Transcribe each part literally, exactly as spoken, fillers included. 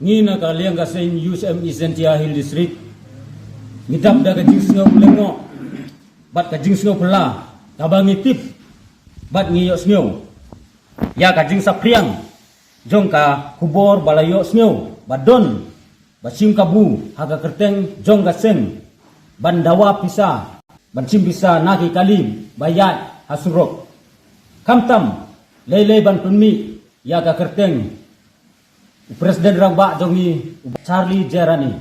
Ngi na ka liang ka seng U S M East Jaintia Hills District ngi dap da ka jingsngew lyngngoh bad ka jingsngew phylla kaba ngi tip bad ngi ïohsngew ïa ka jingsaphriang jong ka khubor ba la ïohsngew ba don ba shim kabu ha ka kyrteng jong ka seng ban dawa pisa, ban shim pisa na ki kali ba ïaid ha surok. Khamtam lei lei ban pynmih ïa ka kyrteng u President Rangbah jong ngi, u Charlie Jerani.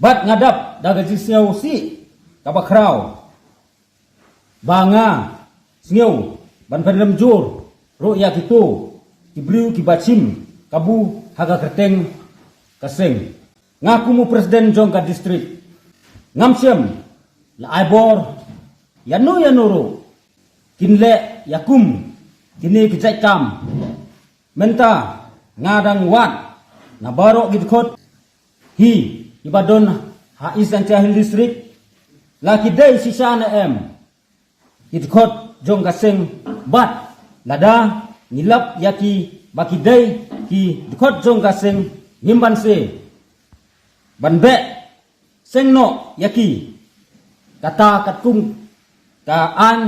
Bad nga dap da ka jingsngew sih kaba khraw ba nga sngew ban pynrem jur ruh ïa kito ki briew kiba shim kabu ha ka kyrteng ka seng. Nga kum u president jong ka district ngam shem la ai bor ïano ïano ruh kin leh ïa kum kine ki jait kam. Mynta nga dang wad na baroh ki dkhot hi kiba don ha East Jaintia Hills District, la ki dei shisha ne em ki dkhot jong ka seng, bad lada ngi lap ïa ki ba ki dei ki dkhot jong ka seng, ngim banse ban beh seng noh ïa ki kata katkum ka aiñ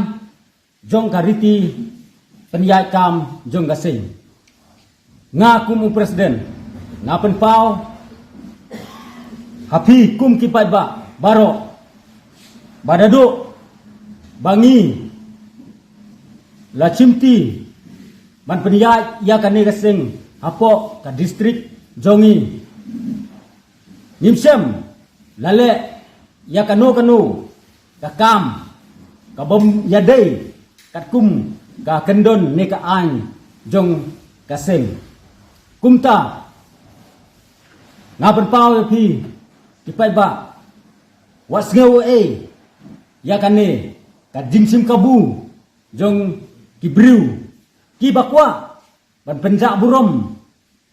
jong ka riti pynïaid kam jong ka seng. Nga kum u president nga pynpaw ha phi kum ki paidbah baroh ba naduh ba ngi la shimti ban pynïaid ïa kane ka seng hapoh ka district jong ngi, ngim shem la leh ïa kano kano ka kam ka bym ïadei katkum ka kyndon ne ka aiñ jong ka seng. Kumta nga pynpaw ïa phi ki paidbah, wat sngew ei ïa kane ka jingshim kabu jong ki briew kiba kwah ban pynjah burom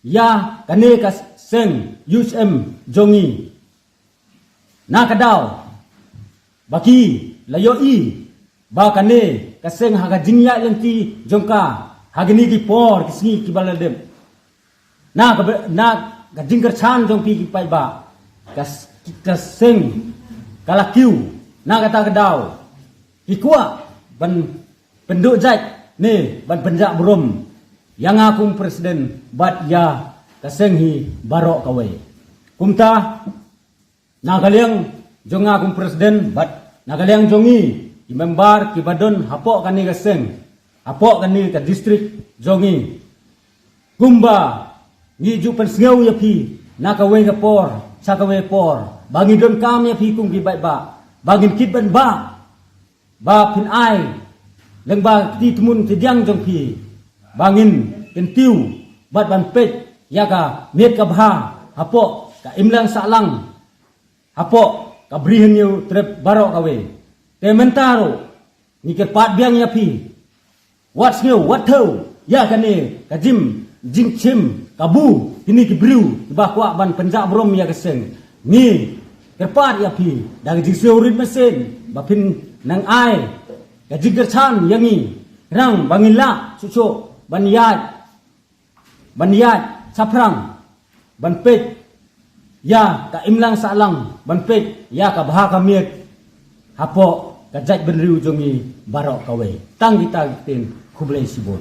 ïa kane ka seng U S M jong ngi. Na ka daw ba ki la ïohi ba kane ka seng ha ka jingïaid lynti jong ka ha kine ki por ki sngi kiba la dep, na ka, na ka jingkyrchan jong phi ki paidbah, ka, ka seng ka la kiew. Na kata ka daw ki kwah ban pynduh jait ne ban pynjah burom ïa nga kum president bad ïa ka seng hi baroh kawei. Kumta na ka liang jong nga kum president bad na ka liang jong ngi ki member kiba don hapoh kane ka seng, hapoh kane ka district jong ngi, kumba ngi ju pynsngew ïa phi na kawei ka por sha kawei por ba ngi donkam ïa phi kum ki paidbah ba ngin kit ban bah ba phin ai lyngba kti tmun kti diang jong phi ba ngin kyntiew bad ban peit ïa ka miat ka bha hapoh ka imlang sahlang hapoh ka Bri Hynñiewtrep baroh kawei. Te mynta ruh ngi kyrpad biang ïa phi, wat sngew wat thew ïa kane ka jim jingshim kabu kine ki briew kiba kwah ban pynjah burom ïa ka seng. Ngi kyrpad ïa phi da ka jingsngew rit mynsiem ba phin nang ai ka jingkyrchan ïa ngi, khnang ba ngin lah shuh shuh ban ïaid ban ïaid shaphrang ban peit ïa ka imlang sahlang, ban peit ïa ka bha ka miat hapoh ka jaitbynriew jong ngi baroh kawei. Tang kita ki ktien, khublei shibun.